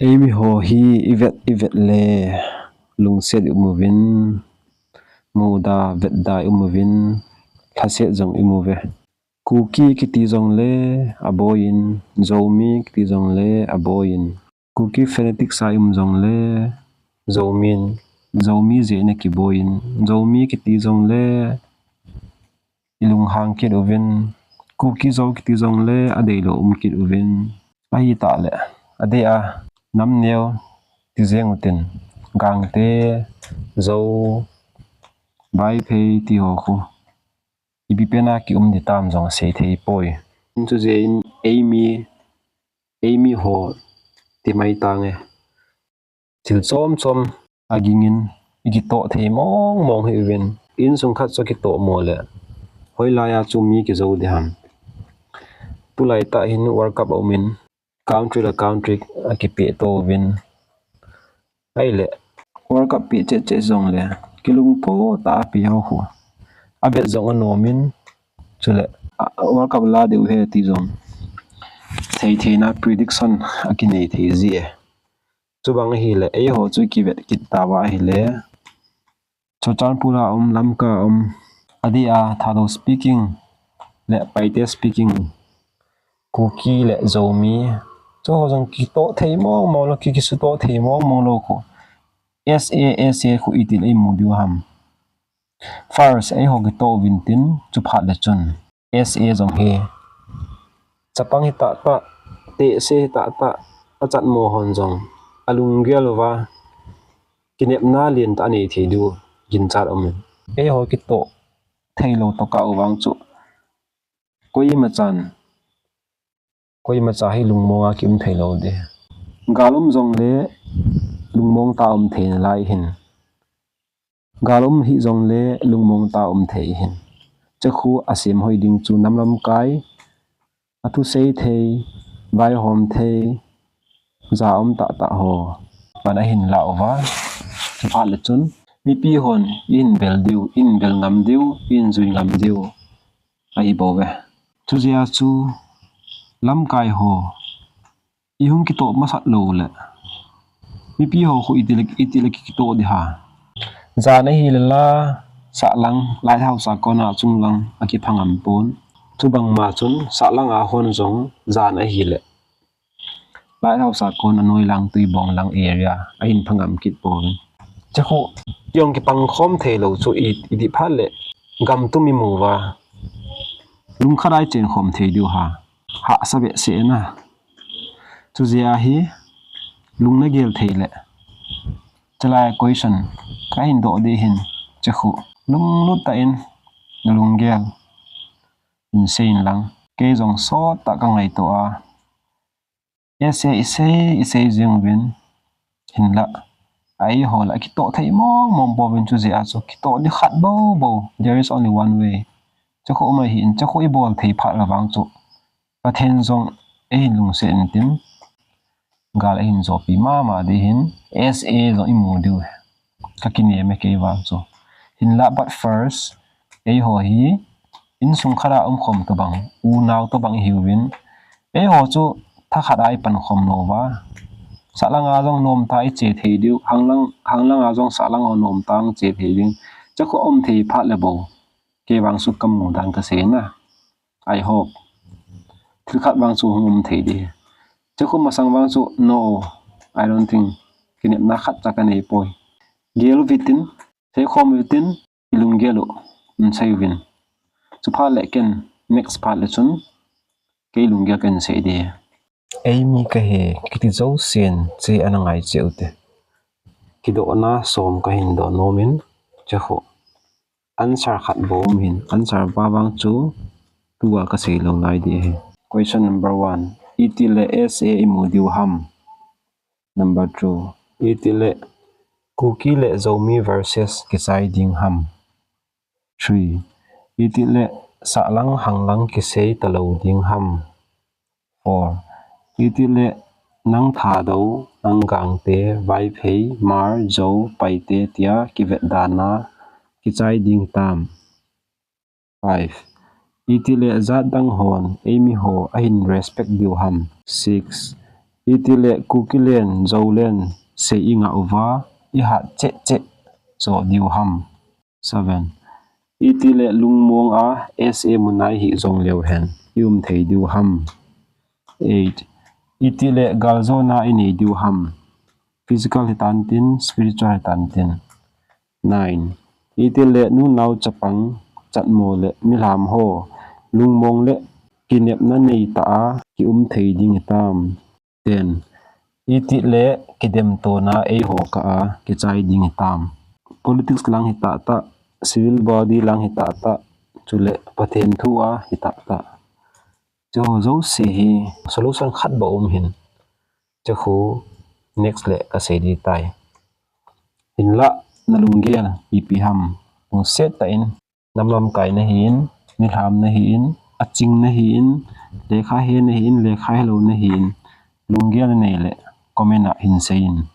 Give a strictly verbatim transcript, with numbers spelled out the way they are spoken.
Eimi ho hi ivet ivet le lungset i um uvin, muda vetda i um uvin, lhaset jong i um uve. Kuki kiti jongle aboiyin, Zomi kiti jongle aboiyin. Kuki fanatics a i um jongle Zomin, Zomi jeh in akiboiyin, Zomi kiti jongle i lunghang kit uvin, Kuki Zo kiti jongle adeilou um kit uvin. Ahitah le, adei a, nam neo ti jeng utin, Gangte, Zo, Vaiphei ti ho khu ipi pen a ki um di tam jong asei thei poi. Chujeh in eimi, eimi ho ti mai tange. Thil chom chom agingin i kitoh thei mong mong hi uvin. Insung khat chu kitoh mo le, hoilai a chu mi kijo di ham. Tulai tah hin World Cup a um in, country le country akipeh to uvin. Ahile, World Cup peh chet chet jongle, kilungpo tah a peh ho khu, avet jong anom in, chule, a, World Cup la diu ahi ti jong thei theina prediction akinei thei ji e. Chubang ahile, eiho chu kivet kit tauva ahile, Churachandpur a um, Lamka a um, adeh a Thadou speaking le Paite speaking, Kuki le Zomi, chu ho jong kitoh thei mong mong lou, ki, kisutoh thei mong mong lou khu, S A, S A khu itil a i mu diu ham. First, eiho kitoh uvin tin, chuphat le chun S A jong hi, chapang hi tah tah, tehse hi tah tah, achat mo hon jong alunggel uva, kinepna lentah anei thei diu ginchat um in. Eiho kitoh theilou tokah u vang chu, koimachan, koimacha hi lungmong a ki um theilou di. Gal um jongle lungmong tah a um thei nalai hin. Gal um hih jongle lungmong tah a um thei hin. Chekhu asem hoi ding chu nam lamkai, athusei thei, vaihom thei, ja um tah tah ho pan ahin la uva. Chuphat le chun, mipi hon ihin bel diu, ihin bel ngam diu, ihin jui ngam diu ahi bou ve. Chujeh a chu lamkai ho ihung kitoh masat lou le, mipi ho khu itil, itil a ki, kitoh di ham. Jan ahile la, sahlang, lighthouse a kona chunglang akipha ngam pon. Chubang ma chun, sahlang a hon jong, jan ahile, lighthouse a kon a noilang, Tuibong lang area ahin pha ngam kit pon. Chekhu, kihong kipang khom theilou chu i, idih phat le, gam tum i mu uva, lungkhat a i chen khom thei diu ham. Hahsa behseh na. Chujeh a hi, lung nagel thei le, chulai a question kahin doh di hin, chekhu, lunglut tah in nalunggel in sei in lang. Kei jong sot tah kangaito a, S A isei, isei jing uvin, hinlah, eiho la kitoh thei mong mong pouvin, chujeh a chu kitoh di khat bou bou, there is only one way. Chekhu um ahin, chekhu ibol thei phat le vang chu, Pathen jong eihin lungset intin, gal eihin jopi mama di hin, S A jong i mu diu, kakinem e kei vang chu. Hinlah, but first, eiho hi insung khat a um khom tobang, unau tobang ihiuvin, eiho chu thakhat a i pan khom lou uva, sahlang a jong nomtah a i che thei diu, hanglang, hanglang a jong sahlang ho nomtah a che thei ding. Chekhu um thei phat le bou, kei vang chu kamu dan kasei na. I hope. Thil khat vang chu hung um thei di. Chekhu masang vang chu, no, I don't think, kinepna khat cha kanei poi. Gel uvitin, seikhom uvitin, ilunggel u, um sei uvin. Chuphat le ken, next phat le chun, kei lunggel kahin sei di. Eimi kahi, kiti jousen, che ana ngai cheh ute. Kidohna som kahin doh nom in, chekhu. Answer khat bou um hin, answer pa vang chu tua kasei lou lai di ahi. Question number one. Itile S A imu diu ham? Number two. Itile Kuki le Zomi versus kichai ding ham? Three. Itile sahlang hanglang kisei talou ding ham? Four. Itile nang Thadou, nang Gangte, Vaiphei, Hmar, Zou, Paite tia kivet dan a kichai ding tam? Five. Itile jat dang hon eimi ho ahin respect diu ham? Six. Itile Kukiland, Zoland sei ingah uva ihat cheh cheh jo diu ham? Seven. Itile lungmong a S A munai hi jong leu hen ium thei diu ham? Eight. Itile galjona inei diu ham? Physical hitan tin, spiritual hitan tin. Nine. Itile nunau chapang chatmo le milham ho lungmong le kinepna neitah a kium thei ding hitam? Ten. Itile kidemtona eiho kah a kichai ding hitam? Politics lang hitah tah, civil body lang hitah tah, chule Pathen thu a hitah tah. Chuho jouse hi solution khat bou um hin. Chukhu next le kasei ding tai. Hinlah nalunggel ipi ham? Lungset tah in, nam lamkai nahin, milham nahin, aching nahin, lekha he nahin, lekha helou nahin, lunggel nanei le comment a hin seiyin.